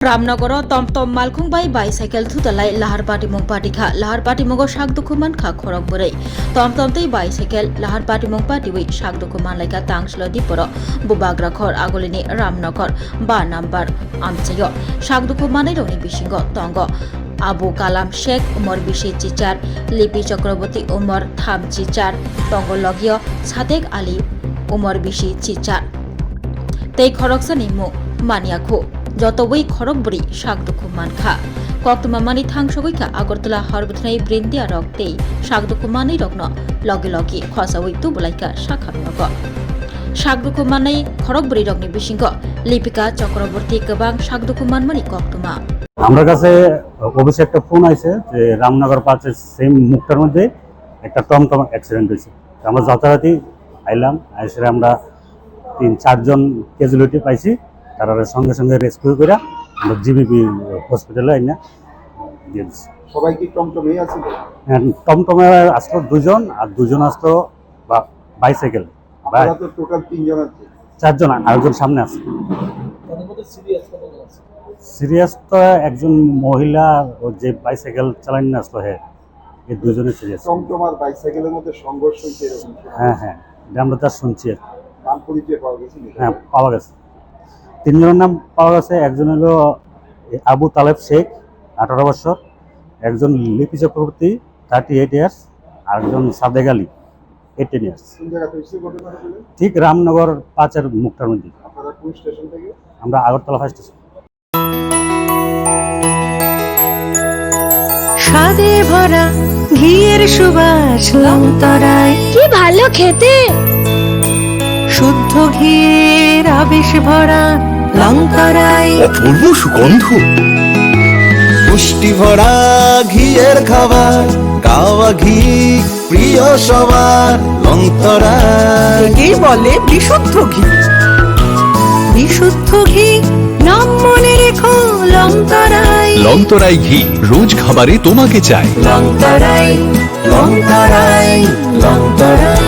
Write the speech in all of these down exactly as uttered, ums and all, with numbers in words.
Ramnogoro tom tom malkhung bai bicycle thutalai lahar patimung patikha. Lahar patimungo sak dukhu mankha khorok bwrwi. Tom tom tei bicycle lahar patimung patiwi sak dukhu manlaikha Tangsilo Diporo Bubagra khor agulini Ramnogor ba number amchaio. Sak dukhu manwi rokni bisingo tongo Abu Kalam Sheikh, umor bisi chichar, Lipi Chakraborty, umor tham chichar, tongo logio Sadek Ali, umor bisi chichar. Tei khoroksani mung Maniakhu. Jotobwi khorok bwrwi sak dukhu mankha. Koktwma manwi thangsogwi kha Agartala Harbwthwnai Brindia rok tei sak dukhu manwi rokno logi logi khosawi tubulaikha sakha nogo. Sak dukhu manwi khorok bwrwi rokni bisingo Lipika Chakraborty kwbang sak dukhu manmani koktwma. আমার কাছে অফিসে একটা ফোন আইছে যে রামনগর পাঁচের সেম মুখটার মধ্যে একটা টমটম অ্যাক্সিডেন্ট হয়েছে। তো আমরা যথারীতি আইলাম, এসে আমরা তিন চারজন ক্যাজুয়ালিটি পাইছি, তারা সঙ্গে সঙ্গে রেস্কিউ করে আমরা জিবিপি হসপিটালে আইনা দিয়ে দিচ্ছি। সবাই কি টমটমেই আছিল? হ্যাঁ, টমটমে আসলো দুজন, আর দুজন আসলো বা-, বাইসাইকেল। আপনারা তো টোটাল তিনজন আছে। চারজন, আরেকজন সামনে আছে। তাদের মধ্যে সিরিয়াস কতজন আছে? সিরিয়াস তো একজন মহিলা, ও যে বাইসাইকেল চালানি আসলো, হ্যাঁ, এই দুজনে সিরিয়াস। টমটম আর বাইসাইকেলের মধ্যে সংঘর্ষ হয়েছে এরকম শোনা হ্যাঁ, যাচ্ছে। হ্যাঁ, এটা আমরা তা শুনছি আর কি। নাম পরিচয় পাওয়া গেছে নি? হ্যাঁ, পাওয়া গেছে। তিনজনের নাম পাওয়া গেছে। একজন হলো আবু তালেব শেখ, আঠারো বছর, একজন লিপি চক্রবর্তী, থার্টি এইট ইয়ার্স, আর একজন সাদেক আলী, এইটিন ইয়ার্স। কোন জায়গাতে হয়েছে ঘটনাটা বলে? ঠিক রামনগর পাঁচের মুখটার মধ্যে। আপনারা কোন স্টেশন থেকে? আমরা আগরতলা ফায়ার স্টেশন। স্বাদে ভরা ঘিয়ের সুবাস লংতরায়। কি ভালো খেতে! শুদ্ধ ঘিয়ের আবেশ ভরা লংতরায়। অপূর্ব সুগন্ধ। পুষ্টি ভরা ঘিয়ের খাবার, গাওয়া ঘি প্রিয় সবার, লংতরায়। একেই বলে বিশুদ্ধ ঘি। বিশুদ্ধ ঘি, নাম মনে রেখো, লংতরায়। লংতরায় ঘি, রোজ খাবারে তোমাকে চাই। লংতরায়, লংতরায়, Longtharai.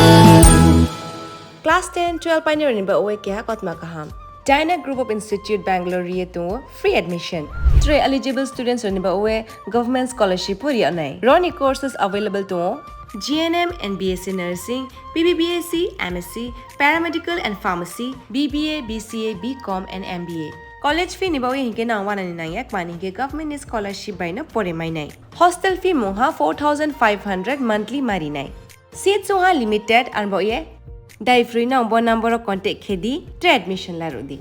Class ten, twelve painirokni bagwi keha kothoma kaham. Dyna Group of Institute Bangalore ri tongo free admission. Tei eligible students rokni bagwi government scholarship bo ri anai. Roni courses available tongo G N M and B S C Nursing, B B B S C, M S C, Paramedical and Pharmacy, B B A, B C A, B Com and M B A. College fee ni bagwi hinkhe nang wanani nangya, mani hinkhe government ni scholarship bai no pore mainai. Hostel fee mungha four thousand five hundred monthly marinai. Seats wngha limited, ang bo ye dai free no bo number o contact khe di, tei admission la rw di.